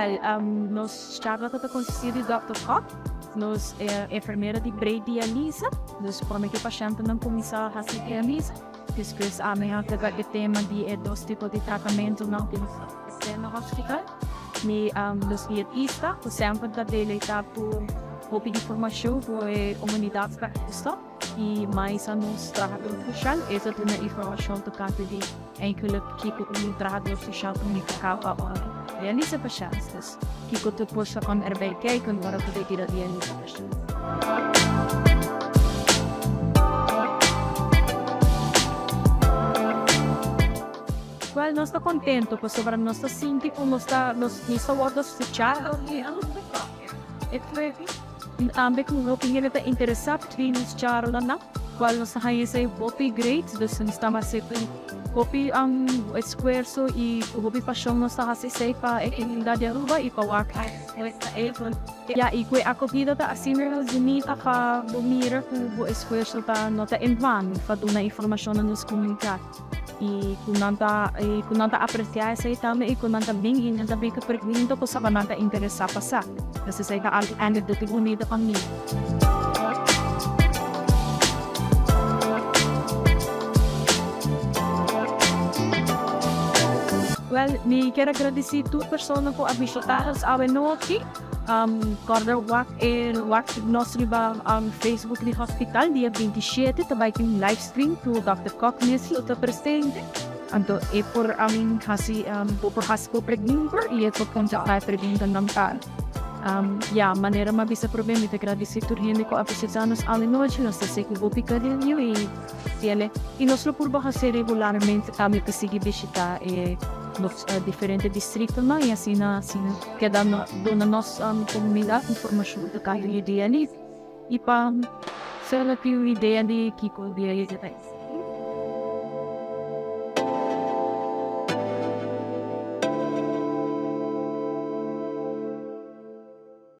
Wel, nos charla ta consisti di Dòkter Kok, nos enfermera di pre-dialyse, dus prome cu e pashèntnan cuminsa haci dialyse. Despues ami a toca e tema di e dos tipo di tratamentonan cu nos ta ofrece na hospital. Mi nos dietista cu semper ta deleita cu hopi informacion cu e comunidad ta gusta. Y mais a nos trahador social, e ta duna informacion tocante di eigenlijk kico un trahador social ta nifica pa un dialyse pashent. Dus kico tur cos ta con erbij kijken ora cu ta tira dialyse pashent. Wel, nos ta contento pasobra nos ta sinti cu nos ta nos ta wordo scucha. I tambe ku hopi hende ta interesá den nos charlanan, kual nos ta haña esei hopi great. Dus nos ta hasi ku hopi esfuerso i ku hopi pashon nos ta hasi esei pa e komunidat di Aruba i pa wak Ya, i ku e akogida ta asina bunita pa bo mira ku bo esfuerso ta no ta en vano pa duna informashon na nos komunidat. I ku nan ta i ku nan ta apresiá esei tambe i ku nan ta bin i nan ta bin ku pregunta ku saba nan ta interesá pa sa. Pues esei ta algu anekdota bunita pa mi. Wèl, mi kier a gradisí tur persona ku a bishitá nos awe nochi. Kòrda wak e wak nos riba Facebook di hospital dia 27 ta bai tin un live stream ku Dòkter Kok mes lo ta presente. Anto e por hasi bo por hasi bo pregunta i e por kontestá e preguntanan pa ya manera mi a bisa promé mi ta gradisí tur hende ku a visitá nos awe nochi. Nos ta sigui hopi kariño i fiel i nos lo purba hasi regularmente tambe pa sigui bishitá e nos diferente distritonan i asina asina Keda duna nos komunidat informashon tokante di dializ i pa solo tin un idea di kiko dializ ta.